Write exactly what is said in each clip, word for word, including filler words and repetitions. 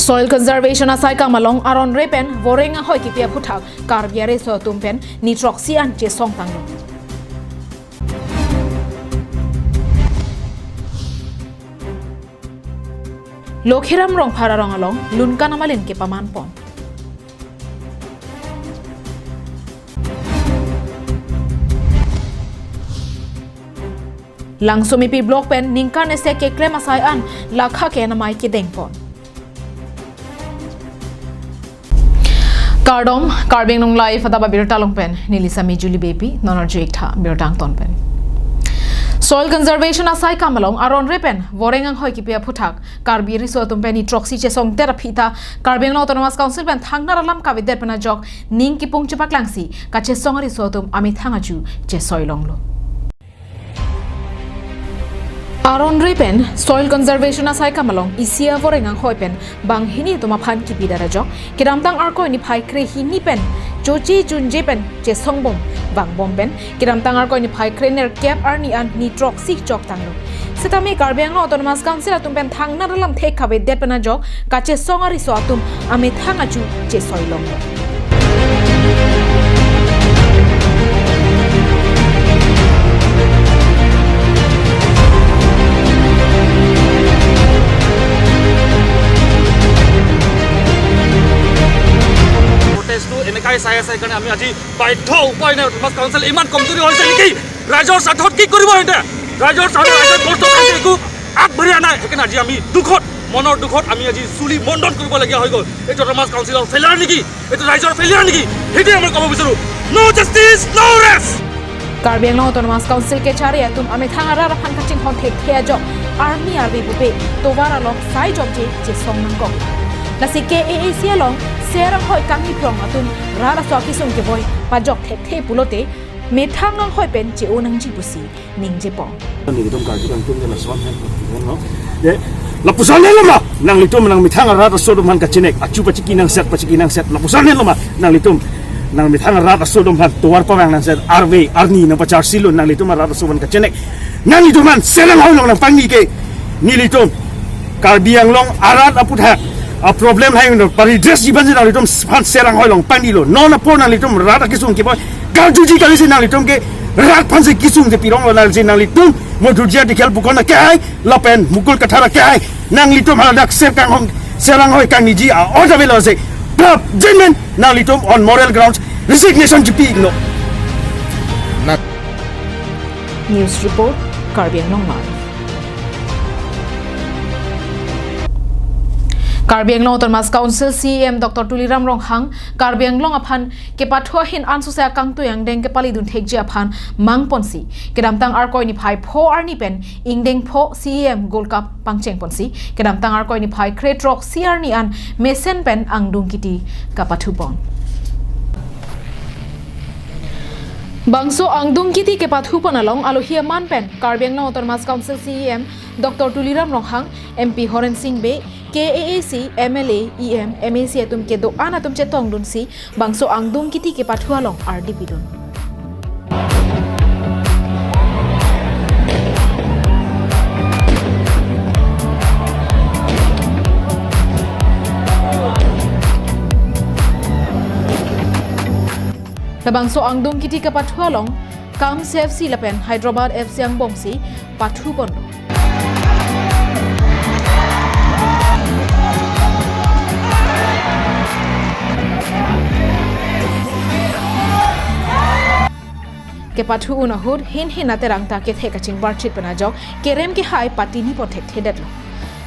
Soil conservation asaikam along aron re pen voreng ahoi kipi aphuthak Karbi ariso atum pen nithroksi an chesong tanglo. Lokhiram Rongphar arong along lunkan amalin kepaman pon. Langsomepi block pen ningkan isi keklem asai an lakha ke namai kedeng pon. Kardom, Karbi Anglong Live adap abirta along pen neli Sami Julie Beypi, non arju ik tha birta angton pen. Soil conservation asaikam along aron re pen voreng ahoi kipi aphuthak Karbi ariso atum pen nithroksi chesong ter aphi ta Karbi Anglong Autonomous Council pen thangnar alam kavedet pen ajok ning kipung chepaklangsi kachesong ariso atum amethang achu chesoi longlo. Aron re pen soil conservation asaikam along isi avoreng ahoi pen banghini atum aphan kipi det ajok kedamtang Arkoi niphai krehini pen choche chunje pen chesong bom vangbom pen kedamtang Arkoi niphai krenerkep arni an nithroksi chok tanglo. Setame Karbi Anglong Autonomous Council atum pen thangnar alam thek kavedet pen ajok kachesong ariso atum amethang achu chesoi longlo. প্ৰটেষ্টটো এনেকাই চাই আছে, সেইকাৰণে আমি আজি বাধ্য, উপায় নাই। অট'নমাছ কাউন্সিল ইমান কমজুৰি হৈছে নেকি? ৰাইজৰ স্বাৰ্থত কি কৰিব সিহঁতে? ৰাইজৰ স্বাৰ্থত ৰাইজৰ কষ্ট একো আগবঢ়িয়া নাই। সেইকাৰণে আজি আমি দুখত, মনৰ দুখত আমি আজি চুলি মণ্ডন কৰিবলগীয়া হৈ গ'ল। এইটো অট'নমাছ কাউন্সিলৰ ফেইলিয়াৰ নেকি? এইটো ৰাইজৰ ফেইলিয়াৰ নেকি? সেইটোৱে মই ক'ব বিচাৰোঁ। No justice, no rest! Karbi Anglong Autonomous Council kechari atum amethang arat aphan kachinghon thekthe ajok arni arve pupe tovar along sai jokje chesong nangkok. Lasi K A A C along ser ahoi kangni phrong atum rat aso akesung kevoi pajok thekthe pulote methang ahoi pen che-o nangji pusi ningje pon. Nelitum karju kangtung ke lason hai, no? Ya, lapuson helo ma, nanglitum nangmethang arat aso atum aphan kachinek, achu pachiki nangset, pachiki nangset, lapuson helo ma, nanglitum nangmethang arat aso atum aphan tovar pavang nangset, arve, arni nangpacharsi lo, nanglitum arat aso aphan kachinek, nanglitum aphan serang hoi long nangpangni ke, nelitum Karbi Anglong arat aphuthak a-problem hai uno, pa-redress ji aphansi nanglitum aphan serang hoi long pangni lo. Non apor nanglitum rat akesung kevoi karjuji kalisi nanglitum ke rat aphansi kesung si pirong lo, nanglitum Modhuria Dikhel Phukan akehai lapen Mukul Kathar akehai nanglitum haladak serang hoi, serang hoi kangniji a-order avelo si prap jinmen nanglitum on moral grounds resignation chipi iknon. News report, Karbi Anglong Live. Karbi Anglong Autonomous Council C E M Doctor Tuliram Ronghang Karbi Anglong aphan kepathu ahin ansose akangtui angdeng kepalidun thekji aphan mangponsi kedamtang Arkoi niphai pho arni pen ingdeng pho C E M Gold Cup pangchengponsi kedamtang Arkoi niphai kre throksi arni an mesen pen angdung kiti kapathupon. Bangso angdung kiti kepathupon along alohi aman pen Karbi Anglong Autonomous Council C E M Doctor Tuliram Ronghang, M P Horen Sing Bey, K A A C, M L A, E M, M A C atum kedo-an atum chetongdunsi bangso angdung kiti kepathu along ardi pidun. Labangso angdung kiti kepathu along KAMS F C lapen Hyderabad F C angbongsi pathuponlo. Kepathu un ahut hin hin aterang ta kethe kachingbarchit pen ajok kerem kehai patinipon thekthedetlo.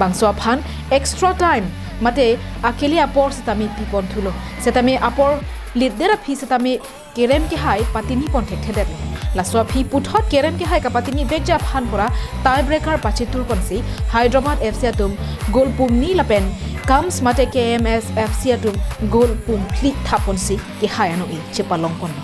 Bangso aphan extra time mate akele apor setame piponthulo. Setame apor litder aphi setame kerem kehai patinipon thekthedetlo. Laso aphi puthot kerem kehai kapatinivekji aphan pura tie breaker pachiturponsi Hyderabad F C atum goal pumni lapen KAMS mate K M S F C atum goal pumphli thapponsi kehai ano-e chepalongponlo.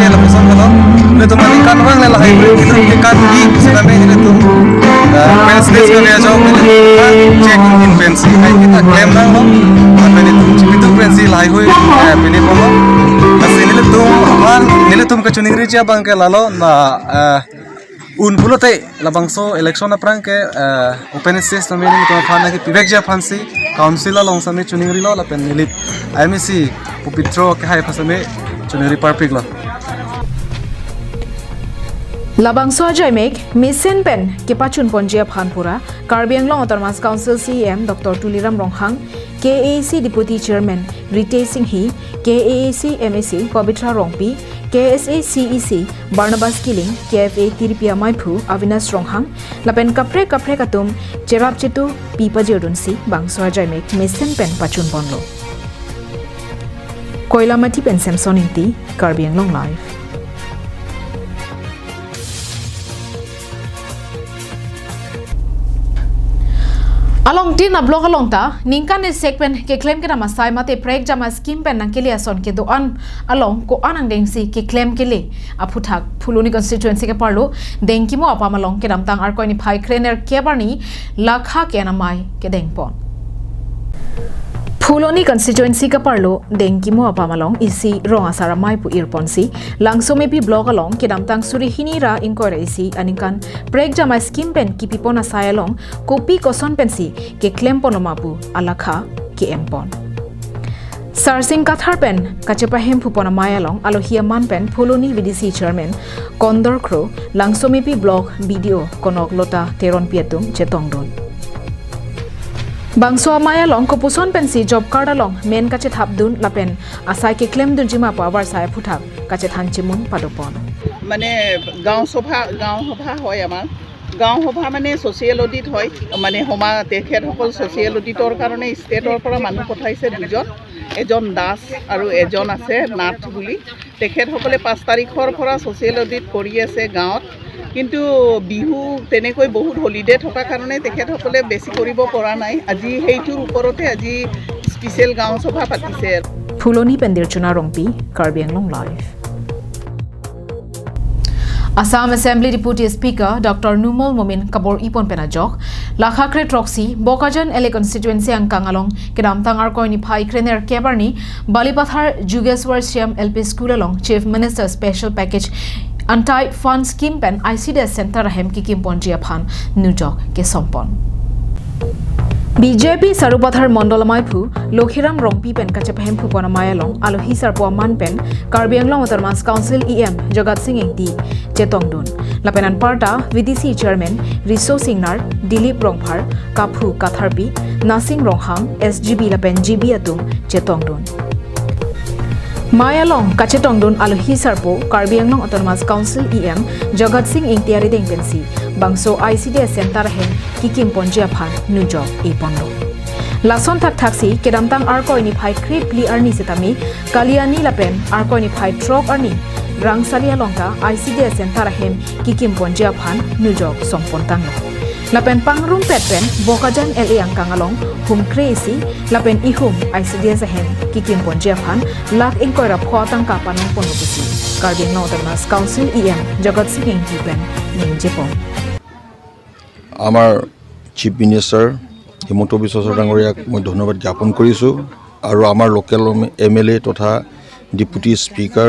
ke lapuson kalo. Nelitum aningkanvang le lahai hui, nelitum ke kan-i setame nelitum, eh, pen stage kali ajok nelitum kan chek in pensi, kaike ta klem nanglo. Lapen nelitum chipitu pensi lahai hui, eh, pini ponlo. Lasi nelitum aphan, nelitum kachiningriji abang ke lalo na, eh, un pulote labangso election aphrang ke, eh, open stage tame nelitum aphan nangkepivekji aphansi council along same chiningrilo lapen neli M A C Pupitro Kehai aphan same chiningri parpiklo. Labangso ajaimek mesen pen kepachunponji aphan pura Karbi Anglong Autonomous Council C E M Doctor Tuliram Ronghang, K A A C Deputy Chairman Ritesh Enghi, K A A C M A C Pabitra Rongpi, K S A C E C Barnabas Killing, K F A Tiripi Amaiphu Avinash Ronghang, lapen kaprek kaprek atum cherap chetu pi pajirdunsi bangso ajaimek mesen pen pachunponlo. Koilamati pen Samson Ingti, Karbi Anglong Live. Along tin a-block along ta ningkan isek pen keklem kedam asai mate prekjam a-scheme pen nangkele ason kedo-an along ko-an angdengsi keklem kele aphuthak Phuloni constituency keparlo Dengkimo apam along kedamtang Arkoi niphai krenerkep arni lakha ke-en amei kedengpon. Phuloni constituency keparlo Dengkimo apam along isi rong asar amei pu irponsi Langsomepi block along kedamtang suri hini ra ingkoi ra isi aningkan prekjam a-scheme pen kipipon asai along kopi koson pensi keklemponloma pu alakha ke-enpon. Sarsing Kathar pen kachepahemphupon amei along alohi aman pen Phuloni V D C Chairman Kondor Kro, Langsomepi Block B D O Konok Lota Teronpi atum chetongdun. Bangso amei along kopuson pensi job card along men kachethapdun lapen asai keklemdunjima pu avarsai aphuthak kachethan chimun padopon. মানে গাঁও সভা গাঁও সভা হয় আমাৰ। গাঁও সভা মানে ছ'চিয়েল অডিট হয়, মানে সমা তেখেতসকল ছ'চিয়েল অডিটৰ কাৰণে ষ্টেটৰ পৰা মানুহ পঠাইছে দুজন, এজন দাস আৰু এজন আছে নাথ বুলি। তেখেতসকলে পাঁচ তাৰিখৰ পৰা ছ'চিয়েল অডিট কৰি আছে গাঁৱত, কিন্তু বিহু তেনেকৈ বহুত হলিডে থকা কাৰণে তেখেতসকলে বেছি কৰিব পৰা নাই। আজি সেইটোৰ ওপৰতে আজি স্পেচিয়েল গাঁও সভা পাতিছে। Phuloni pen Dirchuna Rongpi, Karbi Anglong Live. Assam Assembly Deputy Speaker Doctor Numal Momin kabor-ipon pen ajok, lakha kre throksi Bokajan L A constituency angkang along kedamtang Arkoi niphai krenerkep arni Balipathar Jugeshwar Shyam L P School along Chief Minister Special Package Untied Fund Scheme pen I C D S Center ahem kekimponji aphan nujok kesompon. B J P Sarupathar Mondol amaiphu Lokhiram Rongpi pen kachepahemphu pon amei along alohi sarpo aman pen Karbi Anglong Autonomous Council E M Jagat Sing Engti chetongdun. Lapen anparta V D C Chairman Riso Singnar, Dilip Rongphar, Kaphu Katharpi, Nasing Ronghang, S G B lapen G B atum chetongdun. Mei along kachetongdun alohi sarpo Karbi Anglong Autonomous Council E M Jagat Sing Engti arideng pensi bangso I C D S center ahem kikim ponji aphan nujok iponlo. Lason thakthaksi kedamtang Arkoi niphai krephli arni setame Kaliani lapen Arkoi niphai throk arni Rangsali along ta I C D S center ahem kikim ponji aphan nujok songpon tanglo. Lapen pangrumpet pen Bokajan L A angkang along hum kre-isi lapen ihum I C D S ahem kikim ponji aphan lakh ingkoi ra pho atangka panong ponlo pusi Karbi Anglong Autonomous Council E M Jagat Sing Engti pen ningjepon. আমাৰ chief minister Himanta বিশ্ব শৰ্মা ডাঙৰীয়াক মই ধন্যবাদ জ্ঞাপন কৰিছোঁ আৰু আমাৰ local M L এ তথা deputy speaker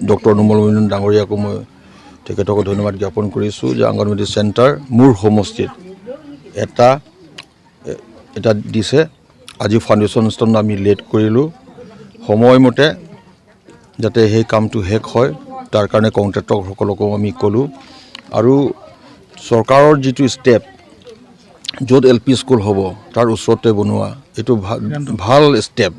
doctor Numal মৰিয়ন ডাঙৰীয়াকো মই তেখেতকো ধন্যবাদ জ্ঞাপন কৰিছোঁ যে অংগনবাদী চেণ্টাৰ মোৰ সমষ্টিত এটা এটা দিছে। আজি ফাউণ্ডেশ্যন ষ্টন আমি লেট কৰিলোঁ, সময়মতে যাতে সেই কামটো শেষ হয়, তাৰ কাৰণে কণ্ট্ৰেক্টৰসকলকো আমি ক'লোঁ। আৰু চৰকাৰৰ যিটো ষ্টেপ, য'ত এল পি স্কুল হ'ব, তাৰ ওচৰতে বনোৱা, এইটো ভা- ভাল ষ্টেপ।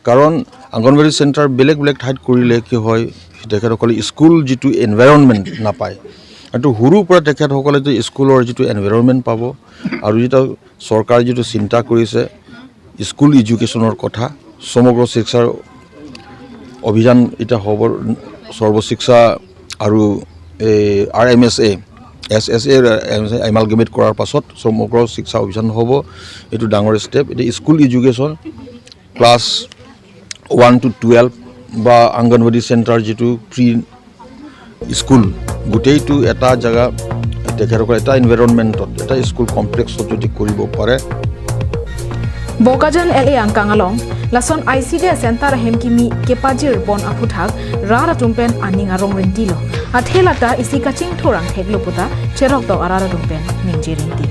কাৰণ অংগনবাদী চেণ্টাৰ বেলেগ বেলেগ ঠাইত কৰিলে কি হয়, তেখেতসকলে স্কুল যিটো এনভাইৰনমেণ্ট নাপায়, এইটো সৰুৰ পৰা তেখেতসকলে যে স্কুলৰ যিটো এনভাইৰনমেণ্ট পাব আৰু যিটো চৰকাৰে যিটো চিন্তা কৰিছে স্কুল এডুকেশ্যনৰ কথা, সমগ্ৰ শিক্ষাৰ অভিযান এতিয়া হ'ব, সৰ্বশিক্ষা আৰু এই আৰ এম এছ এ, এছ এছ এ এমালগেমেট কৰাৰ পাছত সমগ্ৰ শিক্ষা অভিযান হ'ব। এইটো ডাঙৰ ষ্টেপ। এতিয়া school education class one to twelve বা অংগনবাদী চেণ্টাৰ যিটো প্ৰি স্কুল, গোটেইটো এটা জেগা তেখেতসকলে এটা এনভাইৰনমেণ্টত, এটা স্কুল কমপ্লেক্সত যদি কৰিব পাৰে। Bokajan L A angkang along lason I C D S center ahem kimi kepajir pon aphuthak rat atum pen aning arong rintilo. Athe lata isi kachingthur angthek lo puta cheroktok arat atum pen ningje rinti.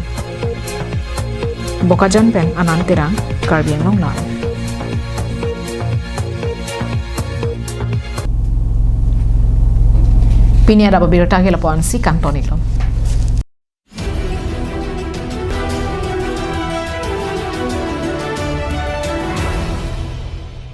Bokajan pen Anand Terang, Karbi Anglong Live. Pini adap abirta ke lapu-ansi kangton iklo.